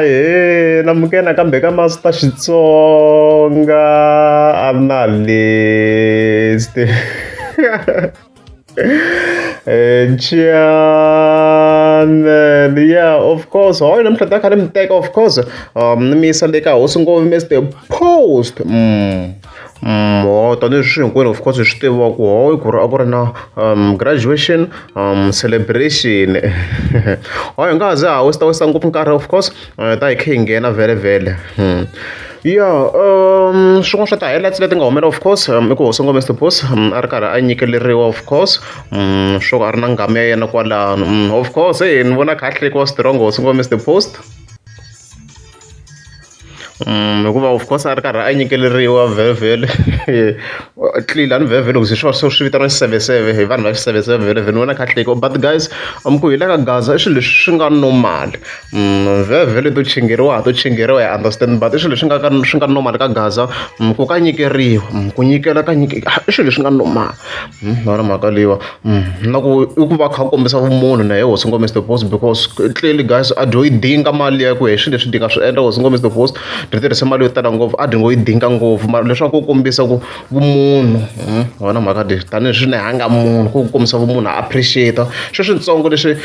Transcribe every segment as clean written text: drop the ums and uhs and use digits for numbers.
Ahee namukela nakambe ka Master Xitsonga Analyst channel yeah of course hoyi namuntlha ta kha ni mi teka of course ni mi yisa le ka hosi ngove Mister Post Tanihi sweswi hinkwenu of course hi swi tiva ku hoyi ku ri a ku ri na graduation celebration ho hi nga ha ze ha waste waste ngopfu nkarhi of course ta hi kha hi nghena vhele vhele ya swin'wana swa ti-highlights leti nga humelela of course i ku hosi ngome Mister Post a ri karhi a nyikeleriwa of course swo a ri na nghamu ya yena kwalano of course hey ni vona kha a hlekiwa strong hosi ngome Mister Post. Hikuva of course a ri karhi a nyikeleriwa vhele vhele clearly ni vhele vhele loko se swi swi vitaniwa xiseveseve hi vanhu va xiseveseve vhele vhele ni vona kha hlekiwa but guys ku hi le ka Gaza i swilo leswi swi nga normal vhele vhele to chingeriwa to chingeriwa hi understand but i swilo leswi nga ka swi nga normal ka Gaza ku ka nyikeriwa ku nyikela ka nyike i swilo leswi nga normal na mhaka leyiwa na ku i ku va kha kombisa vumunhu na yehe hosi ngome Mister Post because clearly guys a dyo yi dinga mali ya ku hi swilo leswi dinga swi endla hosi ngome Mister Post ri tirhise mali yo tala ngopfu a dyi ngo yi dinga ngopfu mara leswaku ku kombisa ku vumunhu wona mhaka leyi tanihi swi ne hanga munhu ku kombisa vumunhu a appreciate sweswi switsongo leswi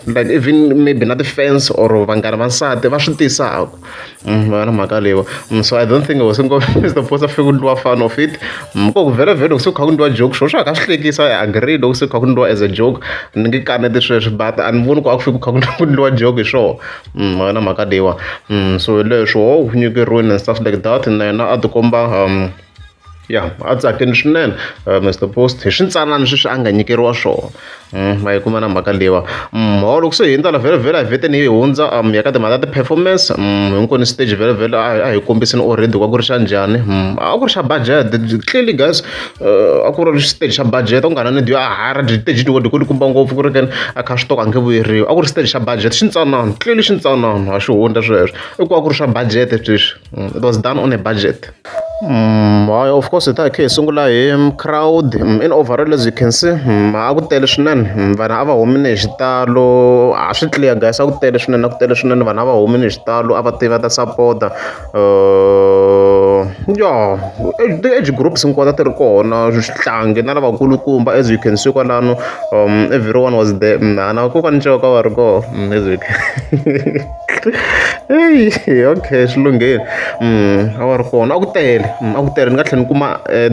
like even maybe na ti-fans or vanghana va nsati va swi tisaka yona mhaka leyiwa so I don't think hosi ngome Mister Post a fike ku endliwa fun of it ko ku vhele vhele loko se ku kha ku endliwa joke swona swa ha swi hlekisa I agree loko se ku kha ku endliwa as a joke ni nge kaneti sweswo but a ni voni ku a ku fiki ku kha ku endliwa joke hi swona yona mhaka leyiwa so leswo ho ku nyikeriwini and stuff like that na yena a tikomba ya a tsakini swinene Mister Post hi swintsanana sweswi a nga nyikeriwa swona ma yi kuma na mhaka leyiwa ho loko se hi hundza la vhele vhele a hi vheteni hi hundza ya ka timhaka ta ti-performance hinkwenu stage vhele vhele a hi kombisini already ku a ku ri xa njhani a ku ri xa budget clearly guys a ku ri stage xa budget ku nga na need yo a hire stage dyi kumba ngopfu ku ri keni a kha swi toka a nge vuyeriwi a ku ri stage xa budget xintsanana clearly xintsanana a xi hundza sweswo i ku a ku ri swa budget sweswi it was done on a budget. Hayi of course hi ta hi kha hi sungula hi crowd in overall as you can see a ku tele swinene vanhu a va humile hi xitalo a swi clear guys a ku tele swinene a ku tele swinene vanhu a va humile hi xitalo a va tiva ta sapota ya ti-age groups hinkwato a ti ri kona swihlangi na lavakulukumba as you can see kwalano everyone was there na kokwani Ncoka va ri kona as you can eyi okay swi lunghile a va ri kona a ku tele a ku tele ni nga tlhela ni kuma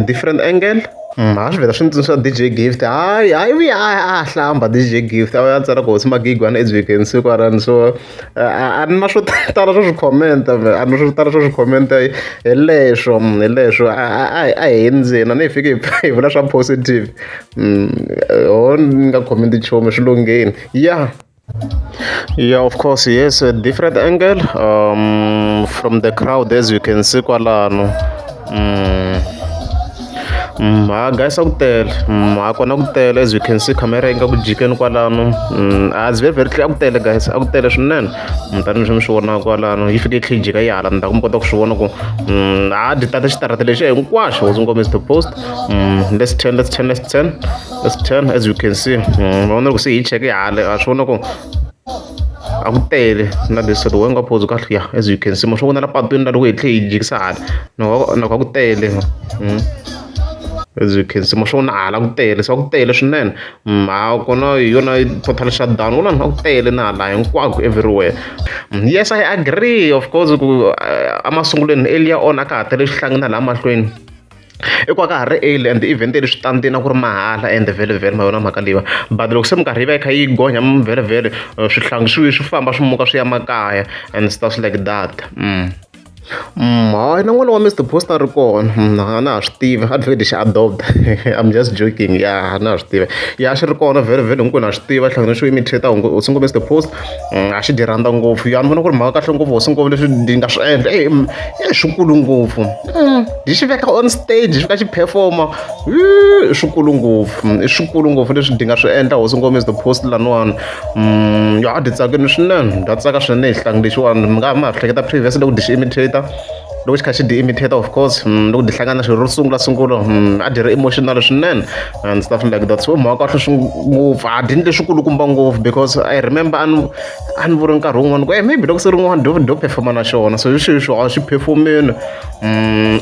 different angle a swi vheta swi ni tsundzuxa D_J Gift hayi hayi vuya a hlamba D_J Gift a ya tsala ku hosi Magigwana as you can see kwalano so a ni na swo tala swo swi comment a ni swo tala swo swi comment hi leswo hi leswo a hi ndzeni a ni hi fike hi vula swa positive ho ni nga comment nchumu swi lunghile ya. Yeah, of course, yes, a different angle from the crowd as you can see kwalano. Ha guys a ku tele ha kona ku tele as you can see camera yi nga ku jikeni kwalano it's very very clear a ku tele guys a ku tele swinene tanihileswi mi swi vonaka kwalano yi fike yi tlhe yi jika yi hala ndzhaku mi kota ku swi vona ku ha dyi tata xitarata lexi hinkwaxo hosi ngome Mister Post let's turn, let's turn, let's turn, let's turn as you can see va vona loko se hi cheke hala ha swi vona ku a ku tele na leswi loko nga pause kahle ya as you can see ma swi vona la patwini la loko hi tlhe hi jikisa hala na ku tele as you can see ma swi vona hala ku tele se a ku tele swinene ha kona hi yona total shutdown vona a ku tele na hala hinkwako everywhere. Yes, I agree of course ku emasungulweni earlier on a ka ha tele xihlangi na laha mahlweni i ku a ka ha ri early and event ya le switandini a ku ri mahala and vhele vhele ma yona mhaka leyiwa but loko se minkarhi yi va yi kha yi gonya vhele vhele swihlangi swi swi famba swi muka swi ya makaya and stuff like that. Hayi na n'wana wa Mister Post a ri kona a na ha swi tivi advocate xi adopt I'm just joking ya a na ha swi tivi ya xi ri kona vhele vhele hinkwenu ha swi tiva hlangane xo imitate hosi ngopfu Mister Post a xi dyi rhandza ngopfu ya ni vona ku ri mhaka kahle ngopfu hosi ngopfu leswi di nga swi endla e swikulu ngopfu di xi veka on stage xi fika xi performa i swikulu ngopfu i swikulu ngopfu leswi di nga swi endla hosi ngopfu Mister Post laniwani ya dyi tsakini swinene ndza tsaka swinene hi xihlangi lexiwani mi nga ma hleketa previous loko di xi imitate Loko xi kha xi dyi imitate of course loko dyi hlangana xi ro sungula sungula a dyi ri emotional swinene and stuff like that. So mhaka kahle swi ngopfu a dyi ndle swikulukumba ngopfu because I remember a ni vuri nkarhi wun'wani ku maybe loko se rin'wana dyo dyo performa na xona so hi sweswo a xi perform-ini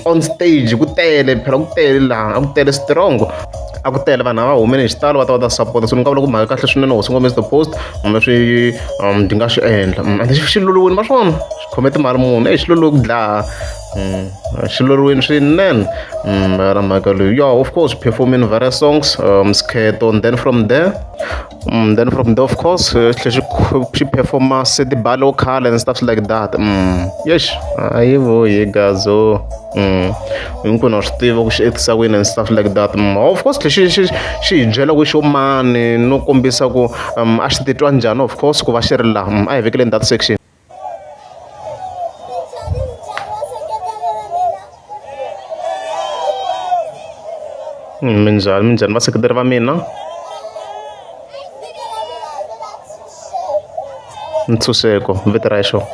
on stage ku tele phela ku tele laha a ku tele strong a ku tele vanhu a va humile hi xitalo va ta va ta support so ni nga vula ku mhaka kahle swinene hosi ngoma Mr Post leswi ndzi nga swi endla ende xi loloweni ma swona xi khome timali muni e xi lolowe ku dlaya xi loloweni swinene ra mhaka leyi ya of course performing various songs Sikheto and then from there then from there of course xi tlhe xi performa Setibalo khale and stuff like that yes a yi vuyi gazo hinkwenu wa swi tiva ku xi endlisa ku yini and stuff like that of course lexi xi xi hi byela ku xo mani no kombisa ku a xi titwa njhani of course ku va xi ri laha a hi vekeleni that section. Minjhani minjhani vaseketeri va mina ntshunxeko vito ra xona.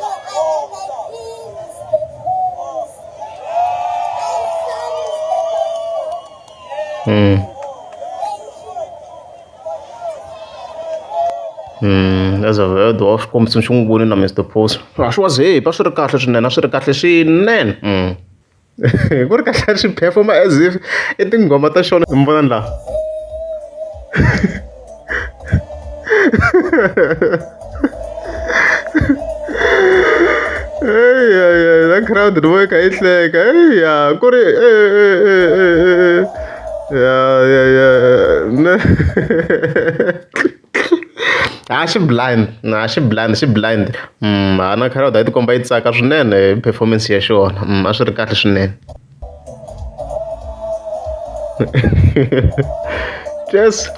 As I've heard wa swi kombisa xi n'wi voni na Mister Post a swi was happy a swi ri kahle swinene a swi ri kahle swinene ku ri kahle swi perform-a as if i tinghoma ta xona mi vona la eya na crowd ni vona yi kha yi hleka eya ku ri ya ya ya a xi blind a xi blind xi blind ha na crowd a yi tikomba yi tsaka swinene hi performance ya xona a swi ri kahle swinene yes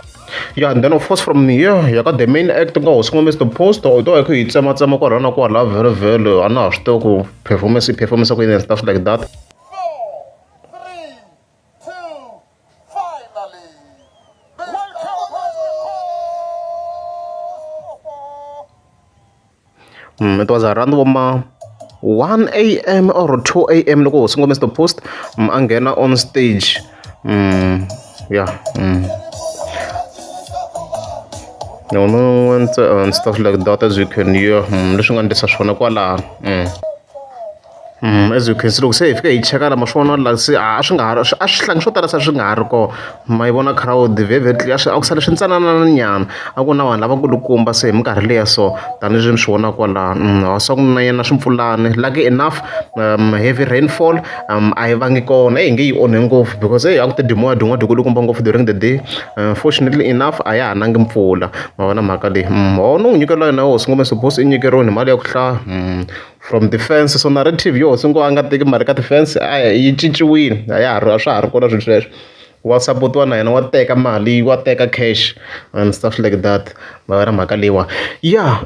yeah and then of course from here ya ka the main act nga hosi ngome the post to to hi yi tsematsema kwala na kwala vhele vhele a na ha swi tivi ku performance i performance ku yini and stuff like that. It was around vo ma 1 A_M or 2 A_M loko hosi ngome Mister Post a nghena on stage ya and stuff like that as you can hear leswi nga endlisa swona kwalano. As you can see loko se hi fika hi cheka la ma swi vona la se a swi nga ha ri a swihlangi swo tala se a swi nga ha ri kona ma yi vona crowd vhevhe a swi a ku sale swintsanana nyana a ku na vanhu lavakulukumba se hi minkarhi liya so tanihileswi mi swi vonaka kwalano swa ku na yena swimpfulani lucky enough heavy rainfall a yi vangi kona eyi nge yi onhe ngopfu because eyi a ku te dyi moya dyi dyi kulukumba ngopfu during the day fortunately enough a ya ha nangi mpfula ma vona mhaka leyi ho no n'wi nyikela yona hosi ngome suppose i nyikeriwini hi mali ya ku hlaya. From ti-fans so narrative yo hosi ngo a nga teki mali ka ti-fans a yi cinciwile a ya ha ri a swa ha ri kona swilo sweswo wa sapotiwa na yena wa teka mali wa teka cash and stuff like that ma vona mhaka leyiwa ya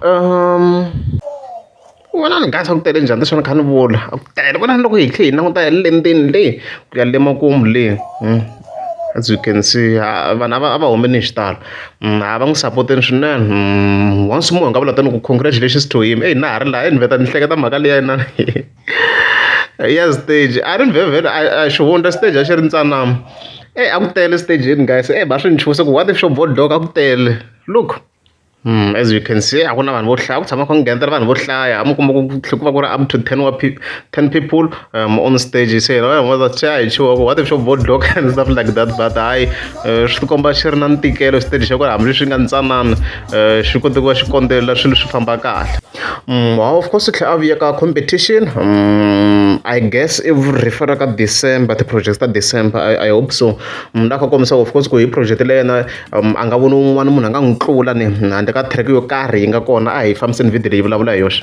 vonani guys a ku tele njhani leswi ni kha ni vula a ku tele vonani loko hi tlhe hi languta ya le ndzeni le ku ya le makumu le. As you can see vanhu a va a va humile hi xitalo a va n'wi sapoteni swinene once more hi nga vula tani ku congratulations to him eyi na ha ri laha ni vheta ni hleketa mhaka liya inana ya stage a ri vhevhele a xihundla stage a xi ri ntsanana eyi a ku tele stageni guys eyi va swi ni chuhisa ku what if xo bodoka a ku tele look. As you can see a ku na vanhu vo hlaya ku tshama kha ku nghenetela vanhu vo hlaya mi kuma ku tlhe ku va ku ri up to 10 wa 10 people on stage se hina vanhu va ta hi chuha ku what if xo bodloka and stuff like that but hayi swi tikomba xi ri na ntikelo stage xa kona hambileswi nga ntsanana xi kote ku va xi kondzelela swilo swi famba kahle. Of course tlhela a vuya ka competition I guess i refer ka December ti-projects ta December I hope so munhu a kha a kombisa of course ku hi project leyi yena a nga voni un'wana munhu a nga n'wi tlula ni handle ka track yo karhi yi nga kona a hi fambiseni video leyi vulavula hi yoxe.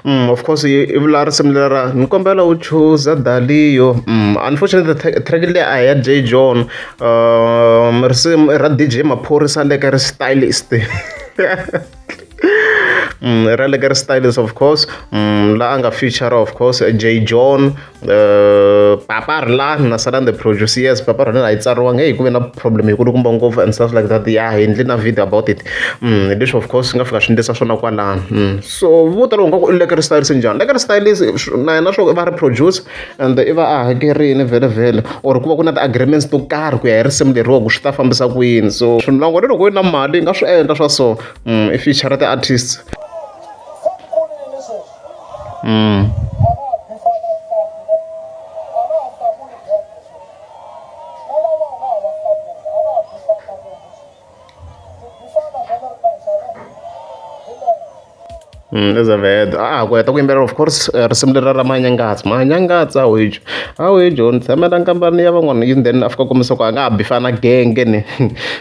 Of course i vula risimu leri ra ni kombela u chuza Daliyo. Unfortunately track leyi a hi ya Jay John risimu i ra D_J Maphorisa le ka ri stylist. Ra le ka ri stylist of course la a nga feature of course Jay John Papa Rhulani na Salani the producer. Yes, Papa Rhulani a yi tsariwanga heyi ku ve na problem yi kulukumba ngopfu and stuff like that ya hi endle na video about it. Hi leswi of course swi nga fika swi endlisa swona kwalano. So vo tala u nga ku i Lekker Stylist njhani? Lekker Stylist na yena swo i va ri producer and i va a hakerile vhele vhele or ku va ku na ti-agreements to karhi ku ya hi risimu leriwa ku swi ta fambisa ku yini. So nakona loko yi ri na mali yi nga swi endla swa so i feature ti-artists. Elizabeth a ku heta ku yimbelela of course risimu leri ra manyangatsa manyangatsa awejo awejo ni tshamela nkambani ya van'wana and then a fika kombisa ku a nga ha bifana genge ni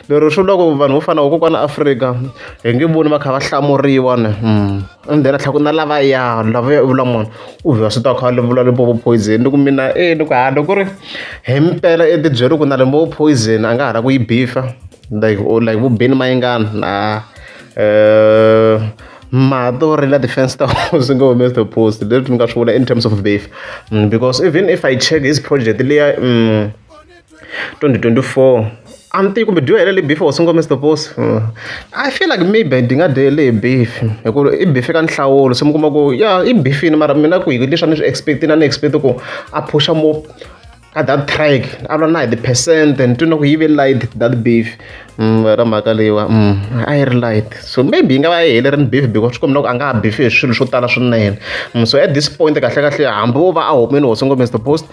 lero swi vula ku vanhu vo fana na kokwana Afrika hi nge voni va kha va hlamuriwa ni and then a tlhela ku na lavaya lavaya u vula mani u vhe swi ta kha a vula Limpopo poison ni ku mina e ni ku ha loko ku ri hi mpela i tibyele ku na Limpopo poison a nga ha la ku yi bifa like or like vo Benny Mayengani na mato ri la defense ta swi nga humesi the post leswi ni nga swi vula in terms of beef because even if I check his project leya 2024 a ni tivi kumbe dyo hela le beef or single Mr Post I feel like maybe di nga dyele hi beef hi ku i beef ka nhlawulo se mi kuma ku ya i beef-ini mara mina ku hi leswi a ni swi expect-ini a ni expect ku a phusha more ka that track a vula na hi ti-percent ni twi na ku yi ve light that beef ra mhaka leyiwa a yi ri light so maybe yi nga va yi helerile beef because swi komba ku a nga ha beef hi swilo swo tala swinene so at this point kahle kahle hambi wo va a humile hosi ngo Mr Post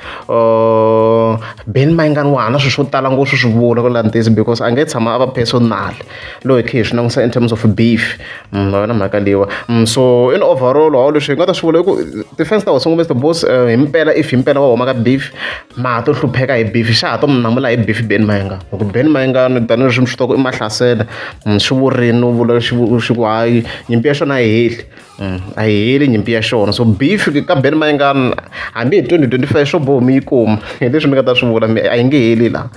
Benny Mayengani wa ha na swilo swo tala ngopfu swi vula ku langutisa because a nge tshama a va personal loko hi kha hi swi langutisa in terms of beef ma vona mhaka leyiwa so in overall hawu leswi hi nga ta swi vula i ku ti-fans ta hosi ngo Mr Boss hi mpela if hi mpela va huma ka beef ma ha to hlupheka hi beef xa ha to mi namula hi beef Benny Mayengani hi ku Benny Mayengani tanihileswi mi swi tivaka i mahlasela swi vurini u vula xi xi ku hayi nyimpi ya xona a yi heli a yi heli nyimpi ya xona so beef ka Benny Mayengani hambi hi 2025 swo boho mi yi kuma hi leswi ni nga ta swi vula a yi nge heli laha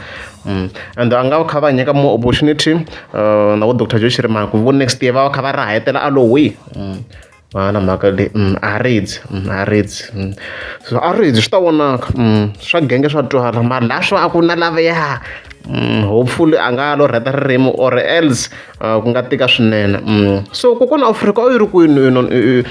and a nga va kha va nyika more opportunity na vo Doctor Joe Shirimani ku vo next year va va kha va rahetela a lo hwi va na mhaka leyi a ridzi a ridzi so a ridzi swi ta vonaka swa genge swa twala mara laha swa a ku na lavaya hopefully a nga lo rheta ririmi or else ku nga tika swinene so kokwana Afrika u yi ri kwini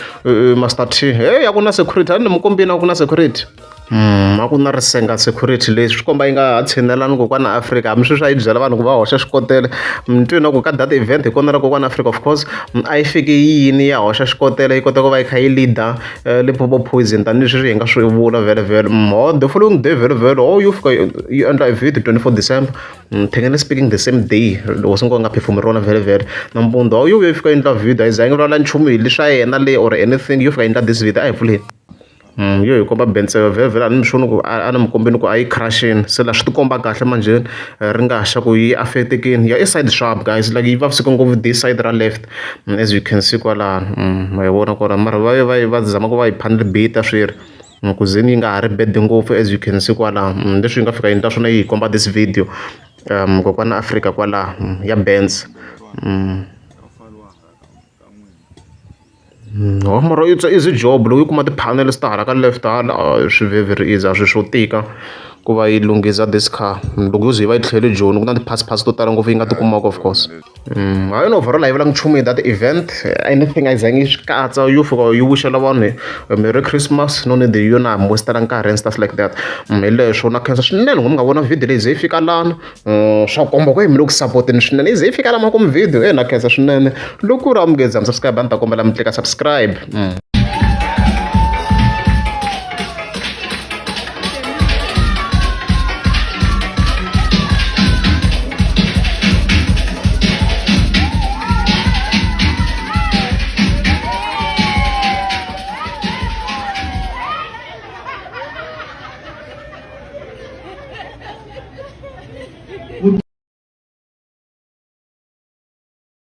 Master T hey a ku na security a ni mi kombini a ku na security a ku na risenga security leswi swi komba yi nga ha tshinelani kokwana Afrika hambi sweswi a yi byela vanhu ku va hoxa xikotela mi twi na ku ka that event hi kona ra kokwana Afrika of course a yi fiki yini ya hoxa xikotela yi kota ku va yi kha yi leader Limpopo poison tanihileswi hi nga swi vula vhele vhele ho the following day vhele vhele ho yo fika yi endla e video 24 December technically speaking the same day loko se ngo nga perform rona vhele vhele nampundzu ho yo vuya yi fika yi endla video a yi zangi vulavula nchumu hi leswa yena le or anything yo fika yi endla this video a hi pfuleni yo hi komba Bentseva vhele vhele a ni mi sure ku a ni mi kombini ku a yi crush-ini se la swi ti komba kahle manjheni ri nga xa ku yi affect-ekini ya i side sharp guys like yi vaviseke ngopfu this side ra left as you can see kwalano ma yi vona kwala mara va va va zama ku va yi phanele bita swi ri ku ze ni yi nga ha ri bad ngopfu as you can see kwalano leswi yi nga fika yi endla swona yi hi komba this video kokwana Afrika kwalaho ya Benz ho mara it's a easy job loko yi kuma ti-panels ta hala ka left hala swi very very easy a swi swo tika ku va yi lunghisa this car loko yo ze yi va yi tlhele Joni ku na ti-parts parts to tala ngopfu yi nga ti kumaka of course hayi no overall a yi vulanga nchumu hi that event anything a yi zangi yi swi katsa yo fika yi wishela vanhu merry Christmas no need yo na wastela nkarhi and stuff like that hi leswo na khensa swinene loko mi nga vona video leyi ze yi fika lana swa komba ku mi le ku sapoteni swinene yi ze yi fika la makumu video e na khensa swinene loko ku ri a mi nge za mi subscribe a ni ta kombela mi tlika subscribe.